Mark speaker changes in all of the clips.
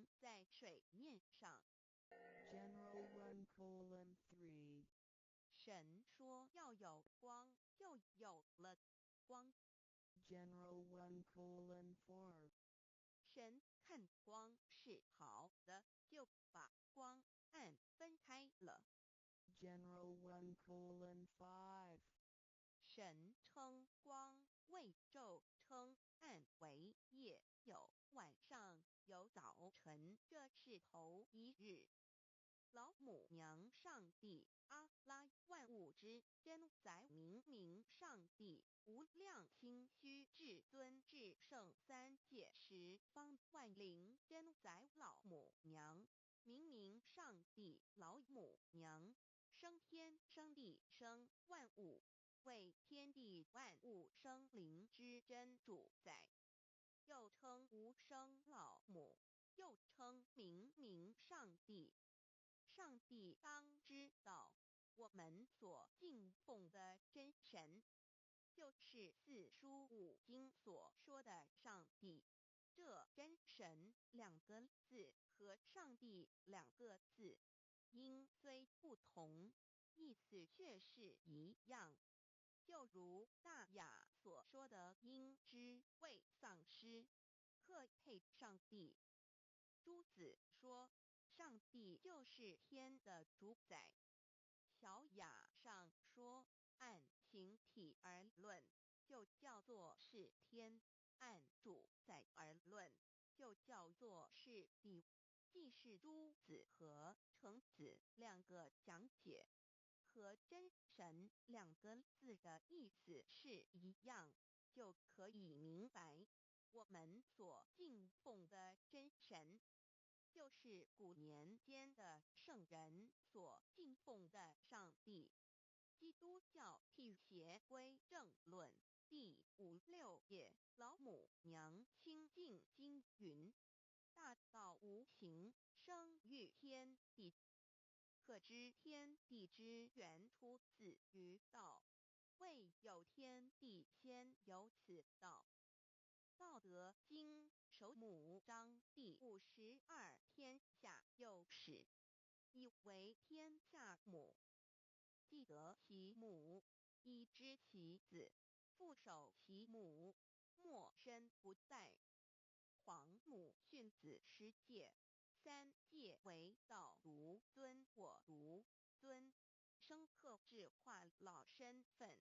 Speaker 1: 行在水面上。
Speaker 2: General 1:3.
Speaker 1: 神说要有光，就有了光。
Speaker 2: General 1:4.
Speaker 1: 神看光是好的，就把光暗分开了。
Speaker 2: General 1:5.
Speaker 1: 神称光为昼，称暗为夜，有晚上，有早晨，这是头一日。老母娘上帝阿拉万物之真宰明明上帝无量清虚至尊至圣三界十方万灵真宰老母娘明明上帝老母娘生天生地生万物，为天地万物生灵之真主宰，又称无生老母，又称明明上帝。上帝当知道，我们所敬奉的真神，就是四书五经所说的上帝。这“真神”两个字和“上帝”两个字，音虽不同，意思却是一样。就如大雅所说的：“应知未丧失，克配上帝。”朱子说：“上帝就是天的主宰。”小雅上说：“按形体而论，就叫做是天；按主宰而论，就叫做是地。”既是朱子和程子两个讲解，和真神两个字的意思是一样，就可以明白，我们所敬奉的真神，就是古年间的圣人所敬奉的上帝。基督教辟邪归正论第五六页，老母娘清净经云：大道无形，生于天地。可知天地之源出自于道，未有天地先有此道。道德经首母章第52，天下有始，以为天下母。既得其母，以知其子，复守其母，莫身不殆。皇母训子十诫，三诫为道独尊我独尊，生克制化老身份。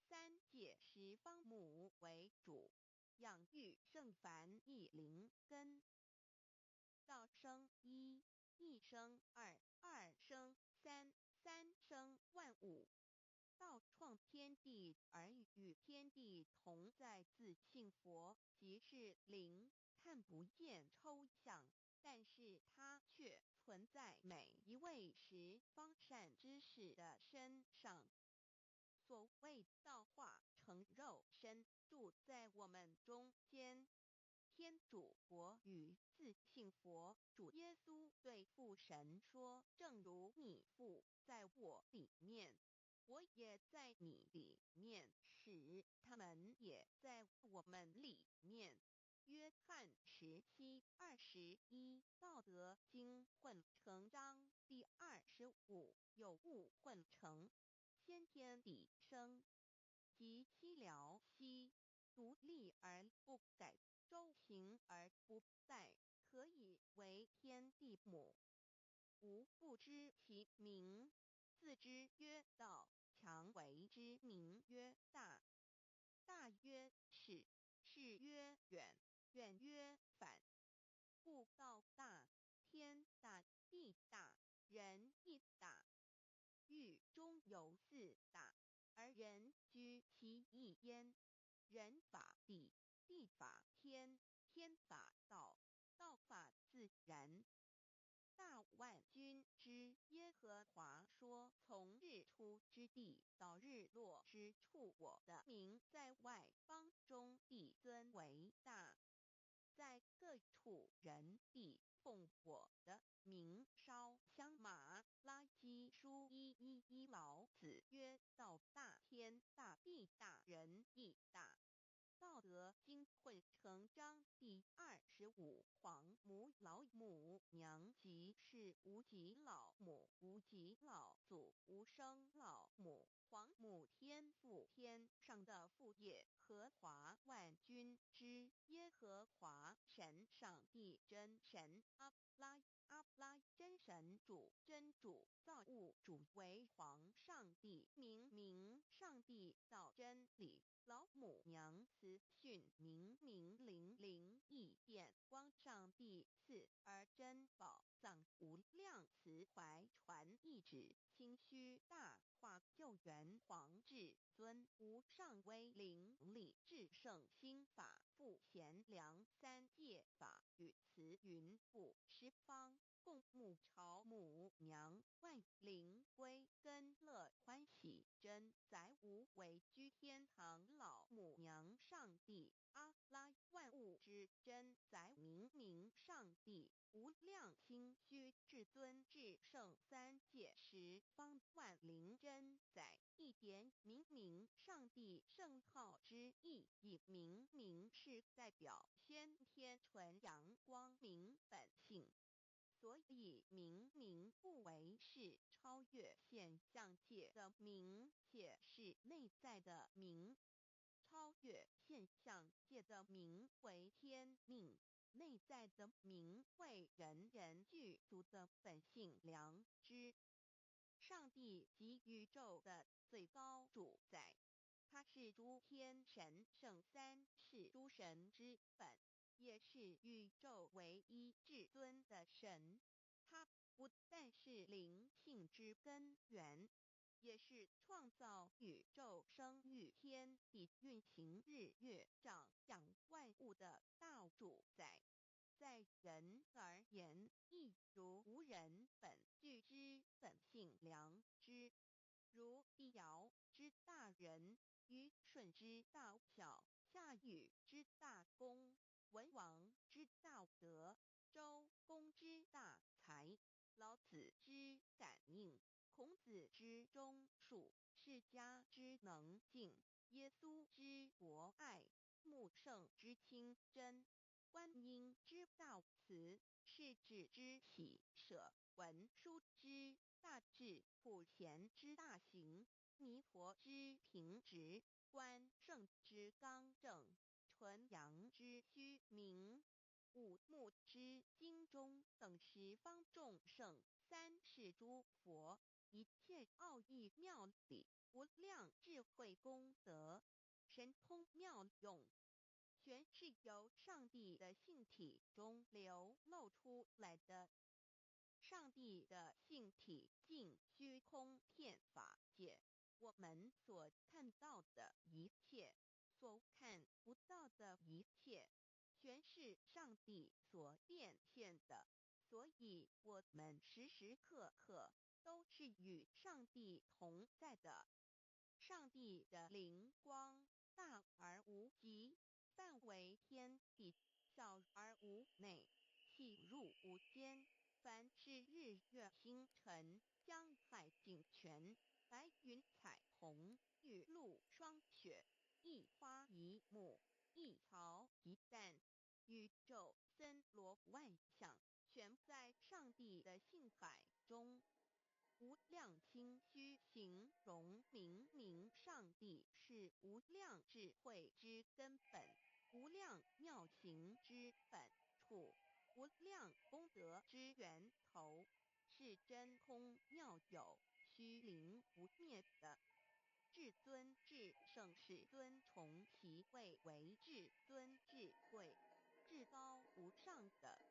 Speaker 1: 三界十方母为主，养育圣凡一灵根。道生一，一生二，二生三，三生万物。道创天地而与天地同在，自性佛即是灵，看不见抽象，但是它却存在每一位十方善知识的身上。所谓道化成肉身，住在我们中间。天主国与自性佛主耶稣对父神说：“正如你父在我里面，我也在你里面，使他们也在我们里面。”约翰17:21，道德经混成章第25，有物混成，先天地生，及西辽西，独立而不改，周行而不殆，可以为天地母。吾不知其名，自知曰道。强为之名曰大。大曰始，始曰远，远曰反。故道大，天大，地大，人亦大。域中有四大，而人居其一焉。人法地，地法天，天法道，道法自然。大万军之耶和华说：“从日出之地到日落之处，我的名在外邦中必尊为大，在各处人必奉我的名烧香。”马拉基书1:1，老子曰：“道大，天大，地大，人亦大。”道德经混成章第25，皇母老母娘即是无极老母，无极老祖，无生老母，皇母天父天上的父耶和华万军之耶和华神上帝真神阿拉阿拉真神主真主造物主为皇上帝明明上帝道真理。老母娘慈训明明灵灵异变光上帝赐而珍宝藏无量慈怀传一旨清虚大化救援皇至尊无上威灵力至圣心法复贤良三界法与慈云布十方共沐朝母娘万灵归根乐欢喜真载无为居天堂老母娘上帝阿拉万物之真载明明上帝无量清虚至尊至圣三界十方万灵真载一点明明上帝圣号之意，以明明是代表先天纯阳光明本性。所以明明不为是超越现象界的明，且是内在的明。超越现象界的明为天命，内在的明为人人具足的本性良知。上帝即宇宙的最高主宰，他是诸天神圣三世诸神之本，也是宇宙唯一至尊的神。他不但是灵性之根源，也是创造宇宙、生育天地、运行日月、长养万物的大主宰。在人而言，亦如无人本具之本性良知，如帝尧之大仁，虞舜之大孝，夏禹之大功，文王之大德，周公之大才，老子之感应，孔子之忠恕，释迦之能静，耶稣之博爱，穆圣之清真，观音之大慈，释智之喜舍，文殊之大智，普贤之大行，弥陀之平直，关圣之刚正，纯阳之虚明，五目之精中等十方众圣，三世诸佛，一切奥义妙理，无量智慧功德，神通妙用，全是由上帝的性体中流露出来的。上帝的性体尽虚空遍法界，我们所看到的一切，所看不到的一切，全是上帝所变现的。所以，我们时时刻刻都是与上帝同在的。上帝的灵光大而无极，范围天地，小而无内，细入无间。凡是日月星辰、江海井泉、白云彩虹、雨露霜雪，一花一木，一草一蛋，宇宙森罗万象，全在上帝的性海中。无量清虚形容明明上帝是无量智慧之根本，无量妙行之本处，无量功德之源头，是真空妙有、虚灵不灭的。至尊至圣世尊崇其位为至尊至贵、至高无上的。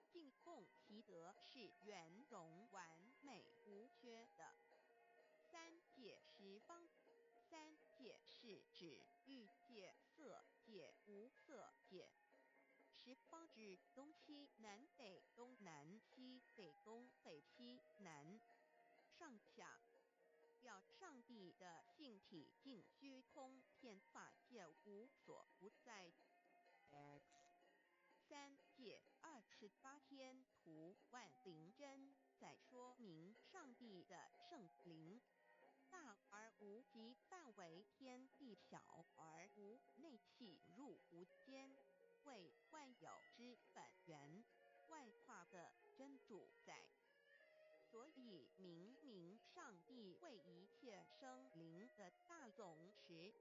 Speaker 1: 敬供其德是圆融完美无缺的。三界十方，三界是指欲界、色界、无色界。十方指东西南北东南西北东北西南上下，表上帝的性体净虚空遍法界无所不在。
Speaker 2: X
Speaker 1: 三界28天图万灵真在说明上帝的圣灵。大大而無極範圍天地小而無內氣入無間，為萬有之本源，萬化的真主宰。所以明明上帝為一切生靈的大總持。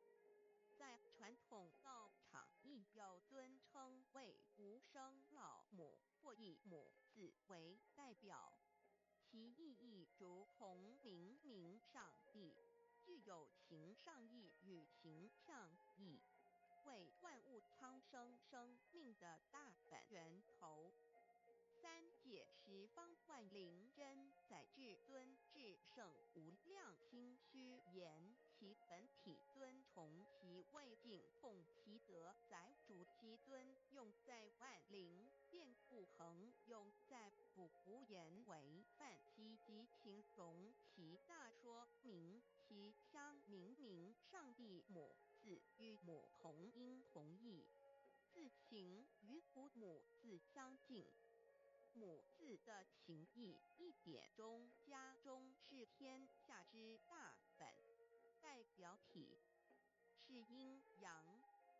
Speaker 1: 在傳統道場亦有尊稱為無生老母或以母字為代表，其意義如同明明上帝，具有形上義與形象義，為萬物蒼生生命的大本源頭。三界十方萬靈真宰至尊至聖無量清虛言其本體尊崇其位敬奉其德載主其尊用在萬靈變故恆用在不無言為梵其及形容其大說明其相明明上帝母字與母同音同義，字形與古母字相近。母字的形義一點中加中是天下之大本，代表體，是陰陽，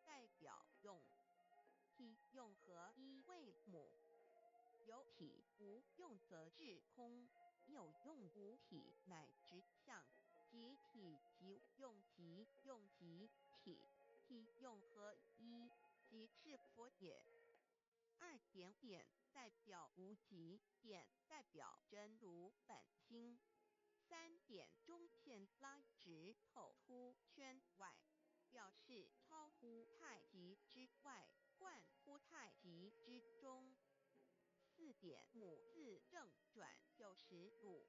Speaker 1: 代表用，體用合一為母。有體無用則至空，有用無體乃直相，即體即用即用即體，體用合一，即是佛也。二點點代表無極，點代表真如本心。三點中線拉直透出圈外，表示超乎太極之外，貫乎太極之中。四點母字正轉90度，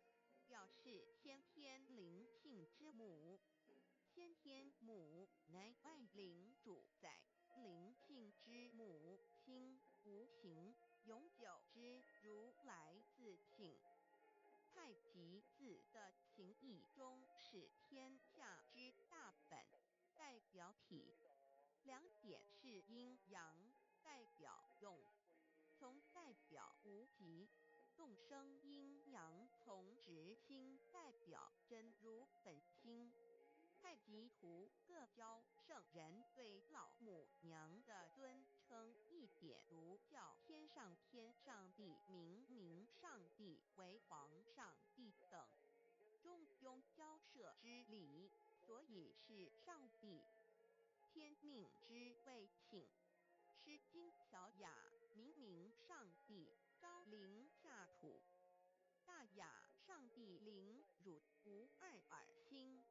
Speaker 1: 表示先天靈性之母。先天母乃萬靈主宰，靈性之母，心無形，永久之如來自性。太極字的形義中是天下之大本，代表體。兩點是陰陽，代表用，從代表無極，動生陰陽從直心，代表真如本心。太極圖各教聖人對老母娘的尊稱一點如叫天上天上帝、明明上帝為皇上帝等，中庸交涉之理，所以是上帝。天命之謂性，詩經小雅明明上帝昭靈下土，大雅上帝靈汝無二爾心。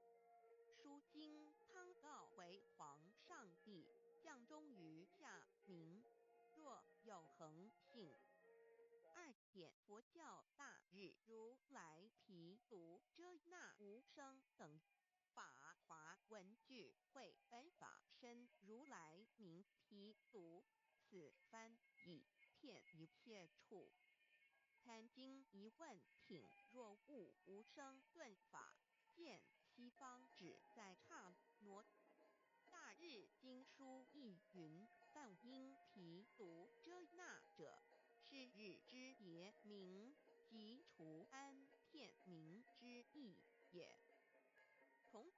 Speaker 1: 書經湯告為皇上帝降終於下民，若有恆性。二點佛教大日如來毗盧遮那無生等法華文具會本法身如來名毗盧，此翻譯遍一切處。壇經疑問品若悟無生頓法，見西方只在剎那。大日經書亦云：梵音毗盧遮那者，是日之別名，即除安片名之意也。同